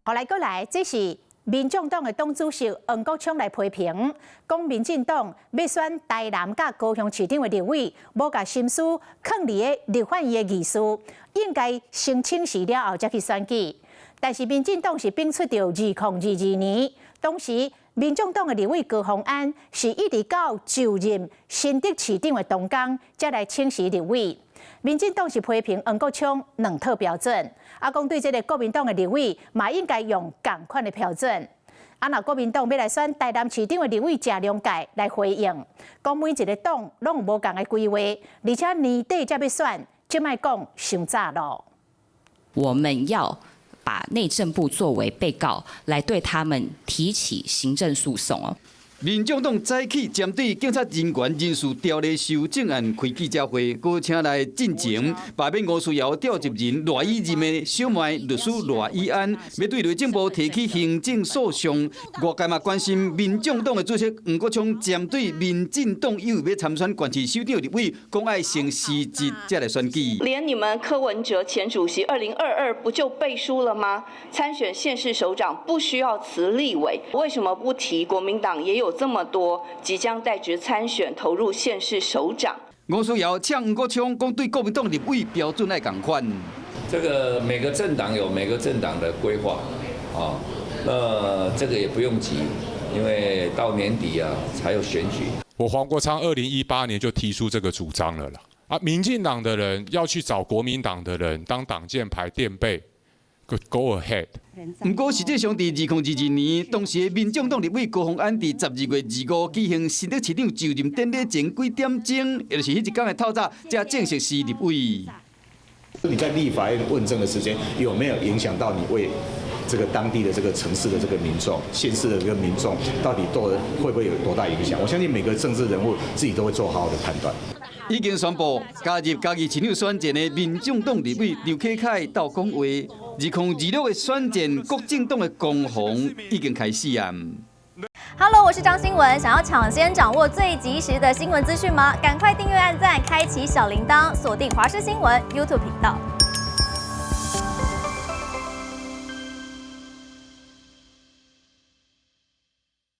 予來閣來，這是民眾黨的黨主席黃國昌來批評，講民進黨欲選台南佮高雄市長的立委，無共心思囥佇咧立法院的議事，應該先請辭了後才去選舉。但是民進黨是反出著2022年，當時民眾黨的立委高虹安是一直到就任新竹市長的當工，才來請辭立委。民進黨是批評黃國昌兩套標準，啊，講對這个國民黨的立委嘛應該用仝款的標準。啊，若國民黨欲來選台南市長的立委謝龍介來回應，講每一个黨攏有無仝的規劃，而且年底才欲選，這擺講傷早咯。我們要把內政部作為被告，來對他們提起行政訴訟哦。民眾黨早起針對警察人員人事條例修正案開記者會，閣請來進前罷免吳思瑤召集人賴以任的小妹律師賴以安，欲對內政部提起行政訴訟。外界嘛關心民眾黨的主席黃國昌針對民進黨有欲參選縣市首長立委，講愛先辭職才來選舉。連你們柯文哲前主席2022不就背書了嗎？參選縣市首長不需要辭立委，為什麼不提國民黨也有這麼多即將帶職參選投入縣市首長？吳思瑤嗆黃國昌講對國民黨立委標準愛仝款。這個每個政黨有每個政黨的規劃，啊，那這個也不用急，因為到年底啊才有選舉。我黃國昌2018年就提出這個主張了啦。啊，民進黨的人要去找國民黨的人當擋箭牌墊背，Go ahead。毋過實際上，佇2022年，當時的民眾黨立委高虹安佇12月25舉行新竹市長就任典禮前幾點鐘，也就是彼一工的透早，才正式辭立委。你在立法院問政的時間，有沒有影響到你為這個當地的這個城市的這個民眾、縣市的這個民眾，到底多會不會有多大影響？我相信每個政治人物自己都會做好好的判斷。已經宣布加入嘉義市長選戰的民眾黨立委劉啟楷鬥講話，2026的選戰，國政黨的攻防已經開始啊！ Hello，我是張新聞，想要搶先掌握最及時的新聞資訊嗎？趕快訂閱、按讚、開啟小鈴鐺，鎖定華視新聞 YouTube 頻道。